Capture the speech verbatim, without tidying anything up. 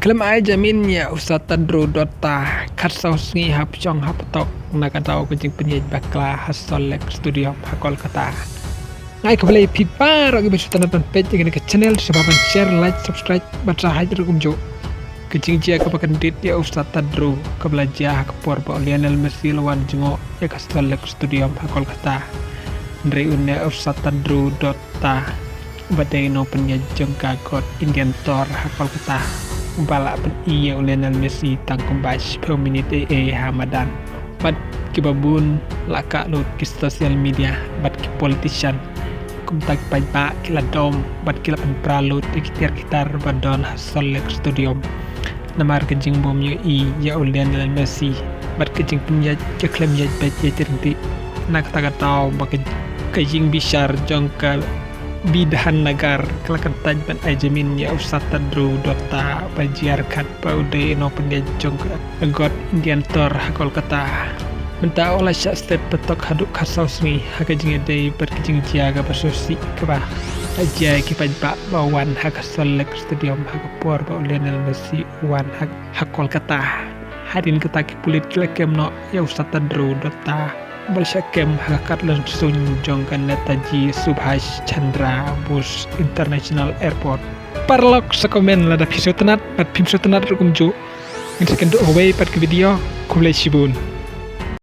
Khlem ai jamin ïa u Satadru Dutta, khatsaw sngi hapdeng haptok na ka daw ka jingpynïaid bakla ha Salt Lake Stadium ha Kolkata. Nga ai khublei ïa phi baroh kiba sngewtynnat ban peit ïa kane ka channel, sngewbha ban share, like, subscribe bad sa hait ruh kumjuh. Ka jingjia kaba kyndit ïa u Satadru kaba la jia ha ka por ba u Lionel Messi u la wan jngoh ïa ka Salt Lake Stadium ha Kolkata. Hynrei une u Satadru Dutta, uba dei u nongpynïaid jong ka god Indian Tour ha Kolkata, uba la pyni ïa u Lionel Messi tang kumba shiphew minit ei ei ha madan. Bad kiba bun la kah lut ki social media bad ki politician, kumta ki paidbah ki la dom bad ki la pynpra lut ïa ki tiar ki tar ba don ha Salt Lake Stadium namar ka jingbym ïohi ïa u Lionel Messi bad ka jingpynïaid ka khlem ïaid beit ïaid ryntih. Na kata ka daw ba ka, ka jingbishar jong ka Bidhan Nagar ka la kyntait ban ai jamin ïa u Satadru Dutta ba jia ryngkat ba u dei u nongpynïaid jong ka god Indian Tour ha Kolkata. Mynta u la shah stet patok haduh khatsaw sngi ha ka jingïadei bad ka jingjia kaba sngewsih kaba la jia ïa ki paidbah ba wan ha ka Salt Lake Stadium ha ka por ba u Lionel Messi u wan ha, ha Kolkata. Hadien kata ki pulit ki la kem noh ïa u Satadru Dutta, ba la shah kem ha ka kyrteng suiñ jong ka Netaji Subhash Chandra Bose International Airport. Paralok, sa comment lada phi sngewtynnat bad phim sngewtynnat ruh kumjuh. Ngin sa ïakynduh ha kawei pat ka video. Khublei shibun.